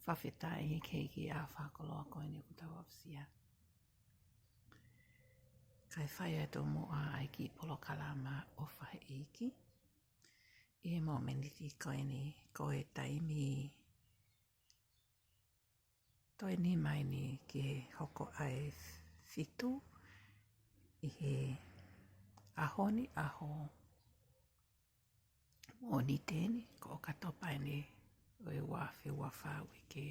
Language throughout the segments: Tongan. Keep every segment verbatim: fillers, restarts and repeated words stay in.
Fakafetaʻi ki he ʻEiki ʻa e fakakoloa ko eni ʻoku tau aʻusia. Kae fai atu muʻa ʻa e kiʻi polokalama ʻOfa he ʻEiki ʻi he mōmeniti ko eni, ko e taimi toe nima eni ke hoko ʻa e fitu ʻi he ʻaho ni, ʻaho Mōnite ni, ko ʻOkatopa eni ʻo e ua afe ua fā, uike,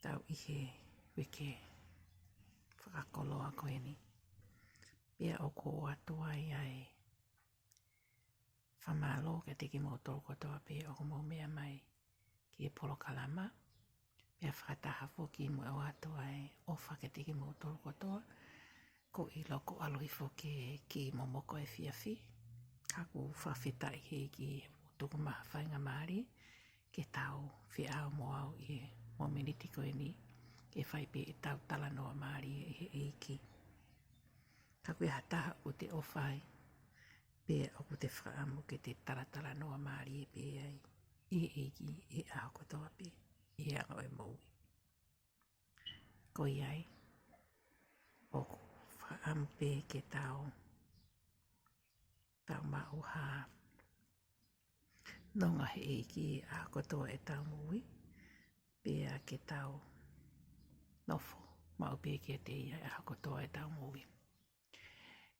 tau ʻi he uike fakakoloa ko eni. Pea ʻoku ʻoatu ai ʻa e fakamālō kiate kimoutolu kotoa pē ʻoku mou meʻa mai ki he polokalama. Pea fakataha foki mo e ʻoatu ʻa e ʻofa kiate kimoutolu kotoa. Ko e ʻilo ko e ʻalu hifo ke kiʻi momoko efiafi. Ka ʻoku fakafetaʻi he ʻEiki he tuku mai ha faingamālie ke tau feʻao mo au ʻi he mōmeniti ko eni, ke fai pē ʻetau talanoa mālie ʻi he ʻEiki. Ka ʻoku ʻi ai ha taha ʻoku te ʻofa ai, pea ʻoku te fakaʻamu ke te talatalanoa mālie pē ai ʻi he ʻEiki he ʻaho kotoa pē ʻi he anga ʻo e moʻui. Ko ia ai, ʻoku fakaʻamu pē ke tau, tau maʻu ha nonga he ʻEiki ʻaho kotoa ʻetau moʻui, pea ke tau nofo maʻu pē kiate ia ʻaho kotoa ʻetau moʻui.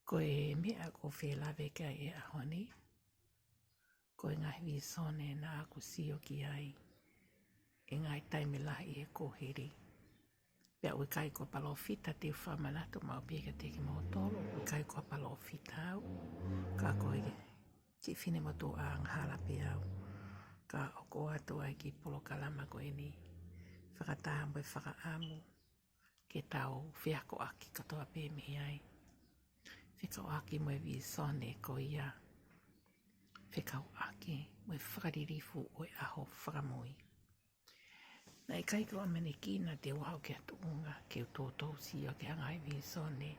Ko e meʻa ʻoku ou fie lave ki ai he ʻaho ni, ko e ngaahi vīsone naʻa ku sio ki ai ʻi he ngaahi taimi lahi ʻi he kuohili. Pea ʻoku ʻikai ko e palōfita te u fakamanatu maʻu pē kiate kimoutolu, ʻoku ʻikai ko ha palōfita au, ka ko e kiʻi finemotuʻa angahala pē au. Ka ʻoku ʻoatu ʻa e kiʻi polokalama ko eni fakataha mo e fakaʻamu ke tau feakoʻaki kotoa pē mei ai. Fekauʻaki mo e vīsone ko ia, fekauʻaki mo e fakalilifu ʻo e ʻaho fakamui. Naʻe ʻikai ke u ʻamanekina te u aʻu ki ha tuʻunga ke u toutou sio ki ha ngaahi vīsone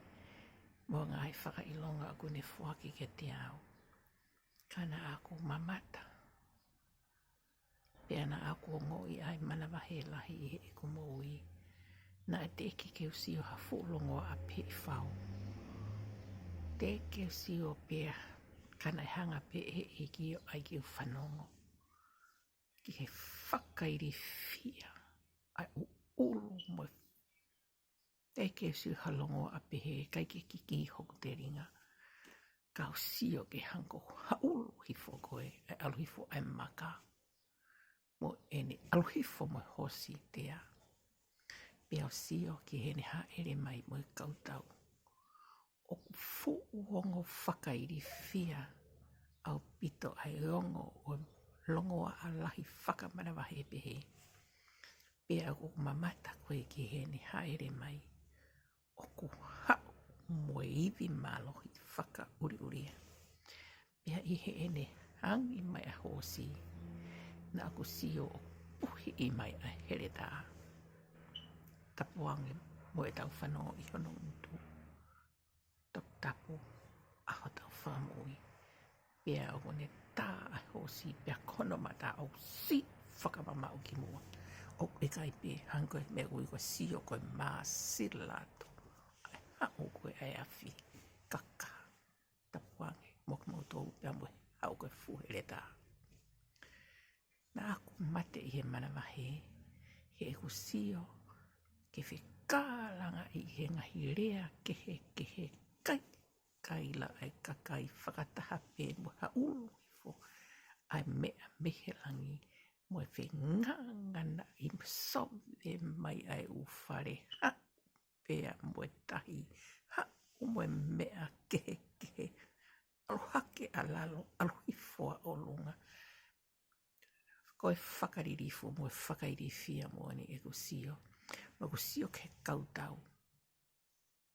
mo e ngaahi fakaʻilonga ʻoku ne foaki kiate au. Ka naʻa ku mamata, pea naʻa ku ongoʻi ʻa e manavahē lahi ʻi heʻeku moʻui. Naʻe teʻeki ke u sio ha fuʻu longoaʻa pē ʻi fau. Teʻeki ke u sio pea, ka naʻe hanga pē ʻe he ʻEiki ʻo ʻai ke u fanongo ki he fakailifia ʻa e ʻuʻulu mo e, teʻeki ke u sio ha longoaʻa pehē, ʻikai ke kikī hoku telinga. Ka u sio ki he hangē ko e haʻulu hifo ko ē, ʻa e ʻalu hifo ʻa e maka, mo ʻene ʻalu hifo mo e hoosi tea. Pea u sio ki heʻene hāʻele mai mo e kautau. ʻOku fuʻu ongo fakailifia ʻaupito ʻa e ongo ʻo e longoaʻa lahi fakamanavahē pehē. Pea ʻoku ou mamata ko ē ki heʻene hāʻele mai, ʻoku haʻu mo e ivi mālohi fakaʻuliʻulia. Pea ʻi heʻene hangē mai ʻa e hoosi, naʻa ku sio ʻoku puhiʻi mai ʻa e heletā. Tapu ange mo ʻetau fanongo ʻi hono ngutu. Toputapu ʻa hotau Fakamoʻui. Pea ʻoku ne tā ʻa e hoosi pea ko hono mata ʻoku siʻi fakamamaʻu ki muʻa. ʻOku ʻikai pē hangē ko e meʻa ʻoku ui ko e sio ko e māsila atu ʻa e haʻu ko ē ʻa e afi kaka. Tapu ange mo kimoutolu pea mo e haʻu ko ē fuʻu heletā. Naʻa ku mate ʻi he manavahē, heʻeku sio ki he fekālangaʻi ʻi he ngaahi lea kehekehe, kaikaila ʻa e kakai fakataha pē mo e haʻulu hifo ʻa e meʻa mei he langi, mo e fenganganaʻi mo e sove mai ʻa e ʻū fale haʻu pea mo e tahi, haʻu mo e meʻa kehekehe, ʻalu hake ʻa lalo, ʻalu hifo ʻa ʻolunga. Ko e fakalilifu mo e fakailifia moʻoni ʻeku sio. Mo ʻeku sio ki he kautau,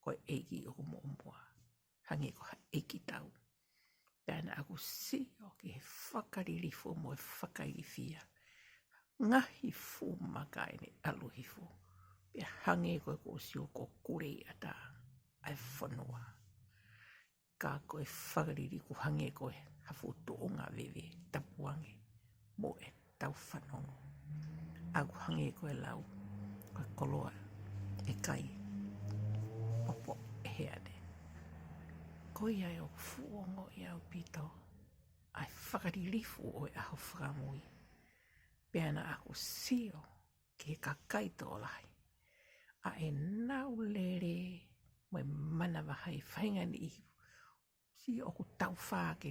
ko e ʻEiki ʻoku muʻomuʻa, hangē ko ha ʻeikitau. Pea naʻa ku sio ki he fakalilifu mo e fakailifia. Ngaahi fuʻu maka ʻene ʻalu hifo. Pea hangē ko e kuo sio ko Kuleiʻata ʻa e fonua. Ka ko e fakalilifu hangē ko e ha fuʻu tuʻunga veve. Tapu ange mo ʻetau fanongo. ʻOku hangē ko e lau, ko e koloa ʻe kai, popo ʻe heane. Ko ia ʻoku fuʻu ongoʻi ʻaupito ʻa e fakalilifu ʻo e ʻaho fakamui. Pea naʻa ku sio ki he kakai tokolahi, ʻa ʻenau lele mo e manavahē, faʻahinga ni ʻi si ʻoku taufā ke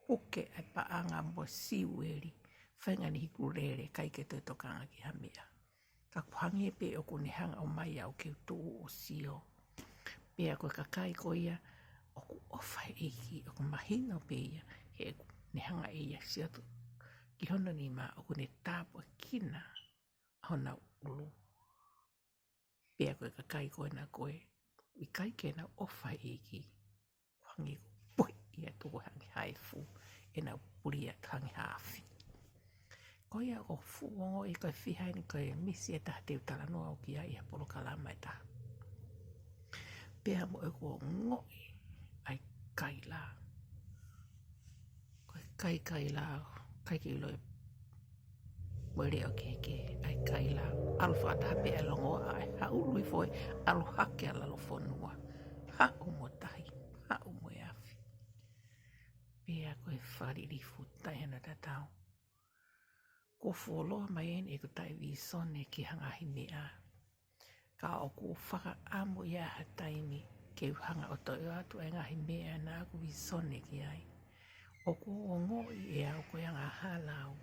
puke ʻa e paʻanga mo siueli, faʻahinga ni ʻoku lele, ʻikai ke toe tokanga ki ha meʻa. Ka ʻoku hangē pē ʻoku ne hanga ʻo ʻomai au ke u tuʻu ʻo sio. Pea ko e kakai ko ia ʻoku ʻofa he ʻEiki, ʻoku mahino pē ia, he ʻoku ne hanga ʻe ia ʻo sio atu ki hono nima ʻoku ne tāpuekina honau ʻulu. Pea ko e kakai ko ena ko ē ʻikai ke nau ʻofa he ʻEiki, ʻoku hangē ko e poi ia tuku hangē ha efu, ʻenau puli atu hangē ha afi. Ko ia ʻoku ou fuʻu ongoʻi ko e fiha eni ko e misi ʻe taha te u talanoa au ki ai ʻi ha polokalama ʻe taha. Pea mo ʻeku ongoʻi ʻa e kaila. Ko e kai kaila, ʻikai ke ʻilo ʻe mo e leʻo kehekehe, ʻa e kaila. ʻAlu fakataha pē ʻa e longoaʻa, ʻa e haʻulu hifo ē, ʻalu hake ʻa lalo fonua. Haʻu mo tahi, haʻu mo e afi. Pea ko e fakalilifu taʻe hano tatau. Kuo fuoloa mai eni ʻeku taʻe vīsone ki ha ngaahi meʻa. Ka ʻoku ou fakaʻamu ia ha taimi ke u hanga ʻo toʻo atu ʻa e ngaahi meʻa naʻa ku vīsone ki ai. ʻOku ou ongoʻi ʻe au ko e angahala au,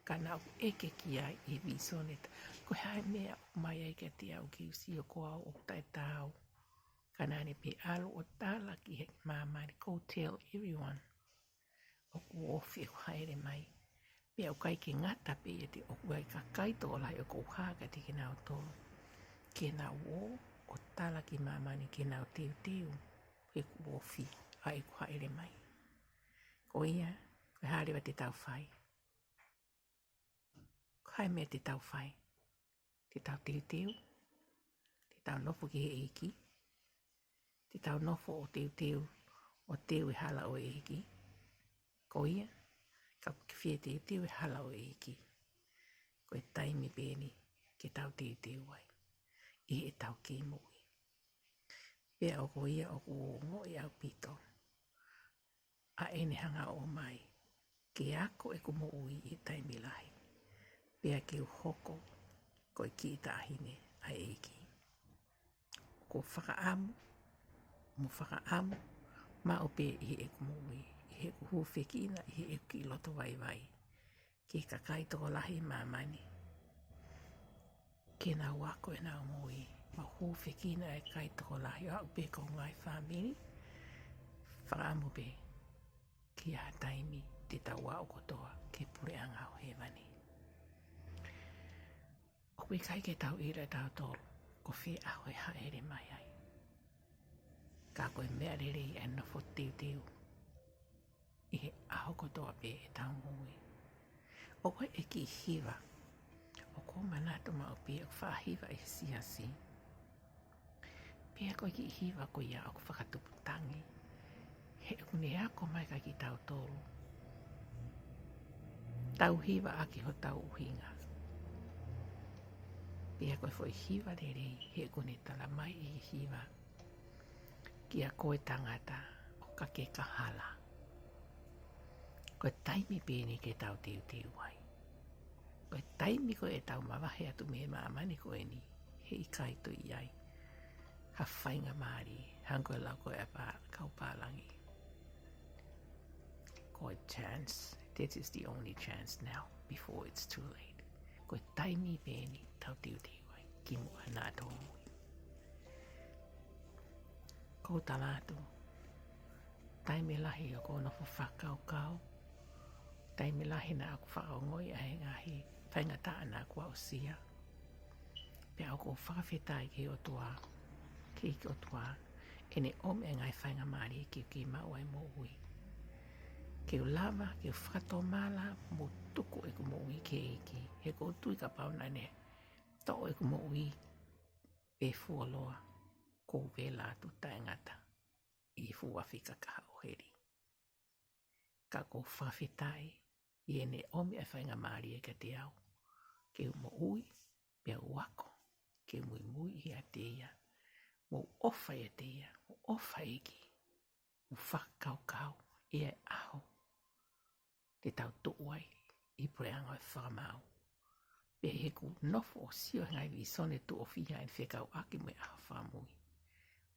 ka naʻa ku ʻeke ki ai ʻi he vīsone ta, ko e hā e meʻa ʻoku ʻomai ai kiate au ke u sio ko au ʻoku taʻetaau. Ka naʻa ne pehē ʻalu ʻo tala ki he māmani, go tell everyone ʻoku ofi ʻeku hāʻele mai. Pea ʻoku ʻikai ke ngata pē ia, te ʻoku ʻi ai e kakai tokolahi ʻoku ou hā kiate kinautolu ke nau ō ʻo tala ki māmani ke nau teuteu he kuo ofi ʻa ʻeku hāʻele mai. Ko ia, ko e hā leva te tau fai? Ko e hā e meʻa te tau fai? Te tau teuteu, te tau nofo ki he ʻEiki, te tau nofo ʻo teuteu, ʻo teu e hala ʻo e ʻEiki. Ko ia, ka ʻoku ke fie teuteu e hala ʻo e ʻEiki, ko e taimi pē eni ke tau teuteu ai ʻi heʻetau kei moʻui. Pea ʻoku ou ongoʻi ʻaupito ʻa ʻene hanga ʻo ʻomai ke ako ʻeku moʻui ʻi he taimi lahi, pea ke u hoko ko e kiʻi taʻahine ʻa e ʻEiki. ʻOku ou fakaʻamu, mo fakaʻamu maʻu pē ʻi heʻeku moʻui, ʻi heʻeku hūfekina ʻi heʻeku kiʻi loto vaivai ki he kakai tokolahi ʻi māmani, ke nau ako ʻenau moʻui, mo hūfekina e kakai tokolahi, ʻo aʻu pē ki hoku ngaahi fāmili, fakaʻamu pē ki ha taimi te tau aʻu kotoa ki he puleʻanga ʻo hēvani. ʻOku ʻikai ke tau ʻilo ʻe tautolu ko fē ʻaho ʻe hāʻele mai ai. Ka ko e meʻa lelei ʻa e nofo teuteu ʻi he ʻaho kotoa pē ʻetau moʻui. ʻOku ʻi ai e kiʻi hiva ʻoku ou manatu maʻu pē ʻoku faʻa hiva ʻe he siasi. Pea ko e kiʻi hiva ko ia ʻoku fakatupu tangi, he ʻoku ne ako mai kia kitautolu, tau hiva ʻaki hotau ʻuhinga. Pea ko e foʻi hiva lelei, he ʻoku ne tala mai ʻe he hiva, kia koe tangata ʻoka ke kahala, ko e taimi pē eni ke tau teuteu ai. Ko e taimi ko ē ʻetau mavahe atu mei māmani ko eni, heʻikai toe ʻi ai ha faingamālie, hangē ko e lau ko ē ʻa e pā-, kau pālangi. Ko e chance, this is the only chance now, before it's too late. Ko e taimi pē eni tau teuteu ai, kimuʻa naʻa tau moʻui. Ko u tala atu, taimi lahi ʻoku ou nofo fakakaukau, taimi lahi naʻa ku fakaongoʻi ʻa e ngaahi faingataʻa naʻa ku aʻusia. Pea ʻoku ou fakafetaʻi ki he ʻOtua, ki he ʻOtua, ʻene ʻomi e ngaahi faingamālie ke u kei maʻu ai moʻui. Ke u lava, ke u fakatomala, mo tuku ʻeku moʻui ki he ʻEiki. He ʻoku ou tui kapau naʻa ne toʻo ʻeku moʻui pe fuoloa, ʻoku ou vela atu taʻengata ʻi he fuʻu afi kakaha ʻo heli. Ka ʻoku ou fakafetaʻi ʻi heʻene ʻomi e faingamālie kiate au ke u moʻui, pea u ako ke u muimui ʻiate ia, mo ʻofa ʻiate ia, mo ʻofa ʻEiki, mo fakakaukau ʻa e ʻaho te tau tuʻu ai ʻi he puleʻanga ʻo e fakamaau. Pea ʻi heʻeku nofo ʻo sio he ngaahi visone tuʻo fiha ʻe fekauʻaki mo e ʻaho fakamui,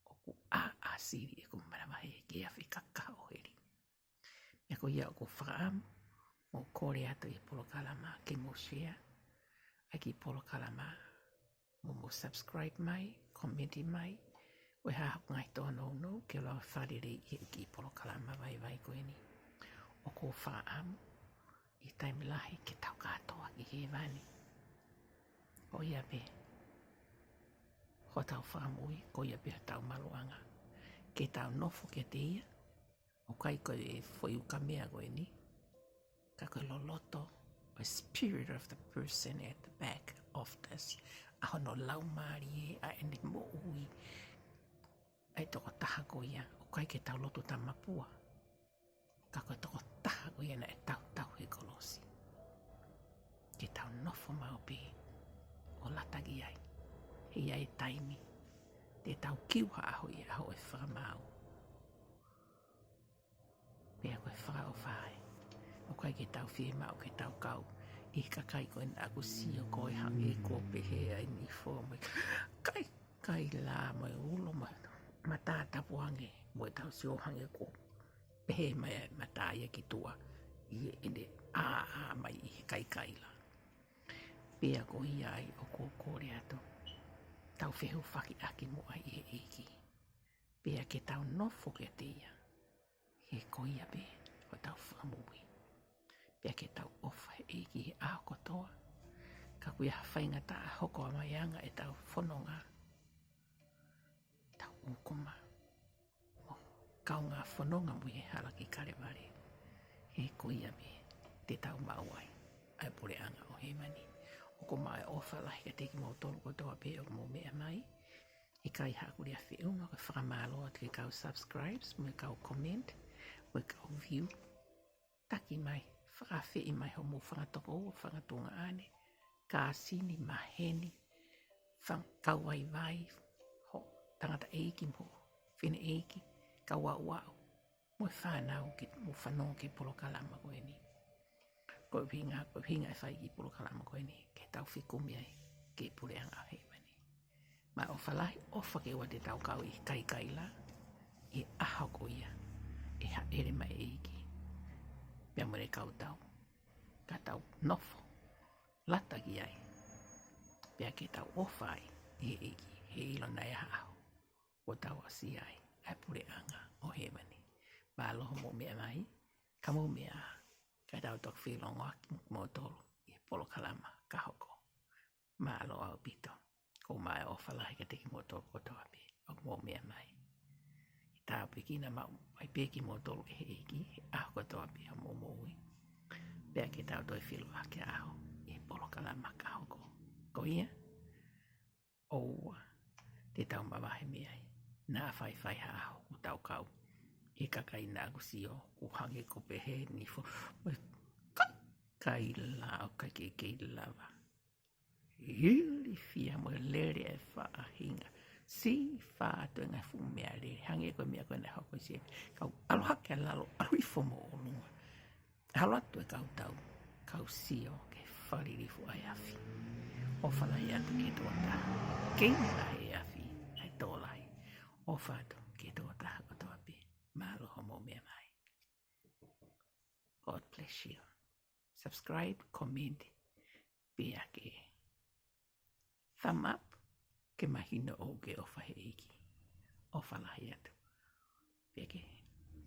ʻoku ʻāsili ʻeku manavahē ke afe kakaha ʻo heli. Pea ko ia ʻoku ou fakaʻamu mo kole atu ʻi he polokalama ke mou share ʻa e kiʻi polokalama, mo mou subscribe mai, komeni mai, ʻo e hā hoʻo ngaahi tōnounou ke lava fakalelei ʻi he kiʻi polokalama vaivai ko eni. ʻOku ou fakaʻamu ʻi he taimi lahi ke tau kātoa ki hēvani. Ko ia pē hotau fakamoʻui, ko ia pē hotau maluʻanga. Ke tau nofo kiate ia, ʻoku ʻikai ko e foʻi ukamea ko eni, ka ko e loloto, the spirit of the person at the back of this. ʻA hono laumālie, ʻa ʻene moʻui, ʻa e tokotaha ko ia, ʻoku ʻikai ke tau lotu tamapua, ka ko e tokotaha ko ia naʻe tautau he kolosi. Ke tau nofo maʻu pē ʻo lata ki ai. He ʻe ʻi ai e taimi te tau kiu ha ʻaho ʻi he ʻaho ʻo e fakamaau. Pea ko e fakaʻofa ia, ʻoku ʻikai ke tau fiemaʻu ke tau kau ʻi he kakai ko ē naʻa ku sio ko ē hangē kuo pehē ʻa e nifo mo e kai, kaila mo e ulo mo e mata tapu ange, mo ʻetau sio hangē kuo pehē mai ʻa e mata ia ki tuʻa ʻi heʻene ʻāʻā mai ʻi he kaikaila. Pea ko ia ai ʻoku ou kole atu, tau fehūfakiʻaki muʻa ʻi he ʻEiki. Pea ke tau nofo kiate ia, he ko ia pē hotau fakamoʻui. Pea ke tau ʻofa he ʻEiki he ʻaho kotoa. Ka ʻoku ʻi ai ha faingataʻa hoko mai ʻa e anga ʻetau fononga, tau ʻūkuma mo kaungā fononga mo e hala ki Kalevale. He ko ia pē te tau maʻu ai ʻa e puleʻanga ʻo hēvani. ʻOku maʻu e ʻofa lahi kiate kimoutolu kotoa pē ʻoku mou meʻa mai. ʻIkai haʻaku lea feʻunga, ko e fakamālō atu ki he kau subscribes, mo e kau comment, mo e kau view. Taki mai, fakaafeʻi mai hoʻomou fanga tokoua, fanga tuongaʻane, kāsini, maheni, fanga kau vaivai, hoʻo tangataʻeiki mo hoʻo fineʻeiki, kau aʻuaʻu, mo e fānau ke mou fanongo ki he polokalama ko eni. Ko e ʻuhinga, ko e ʻuhinga e fai kiʻi polokalama ko eni, ke tau fekumi ai ki he puleʻanga ʻo hēvani. Mo e ʻofa lahi, ʻofa ke ʻoua te tau kau ʻi he kaikaila ʻi he ʻaho ko ia ʻe hāʻele mai e ʻEiki pea mo ʻene kau tau, ka tau nofo lata ki ai, pea ke tau ʻofa ai ʻi he ʻEiki, he ʻiloa naʻe ʻi ai ha ʻaho kuo tau aʻusia ai ʻa e puleʻanga ʻo hēvani. Mālō hoʻomou meʻa mai, ka mou meʻa ā, ka tau toki feʻiloaki mo kimoutolu ʻi he polokalama ka hoko. Mālō ʻaupito. ʻOku maʻu e ʻofa lahi kiate kimoutolu kotoa pē ʻoku mou meʻa mai. Ke tāpuekina maʻu ai pē kimoutolu ʻe he ʻEiki he ʻaho kotoa pē ʻo hoʻomou moʻui. Pea ke tau toe feʻiloaki ʻaho ʻi he polokalama ka hoko. Ko ia, ʻoua te tau mavahe mei ai. Naʻa faifai ha ʻaho kuo tau kau ʻi he kakai naʻa ku sio kuo hangē kuo pehē nifo mo e kai, kaila ʻo ʻikai ke kei lava ilifia mo e lele e faʻahinga. Siʻi atu e ngaahi fuʻu meʻalele, hangē ko e meʻa ko ē naʻe hoko ʻi Sēpesi. Kau ʻalu hake ʻa lalo, ʻalu hifo mo ʻolunga. ʻAlu atu e kau tau, kau sio ki he fakalilifu ʻa e afi. ʻOfa lahi atu ki he tokotaha. Kei lahi e afi, ʻa e tō lahi. ʻOfa atu ki he tokotaha kotoa pē. Mālō hoʻomou meʻa mai. God bless you. Subscribe, comment, pea ke thumb up, ke mahino ʻoku ke ʻofa he ʻEiki. ʻOfa lahi atu. Pea ke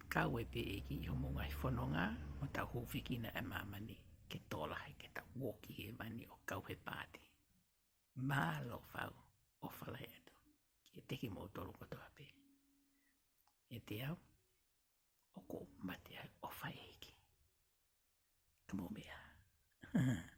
kau ai pē ʻEiki ʻi hoʻomou ngaahi fononga, mo tau hūfekina e māmani ke tō lahi, ke tau ō ki hēvani ʻo kau he paati. Mālō fau, ʻofa lahi atu kiate kimoutolu kotoa pē. ʻIate au, ʻoku ou mate ai ʻofa he ʻEiki. Ka mou meʻa ā.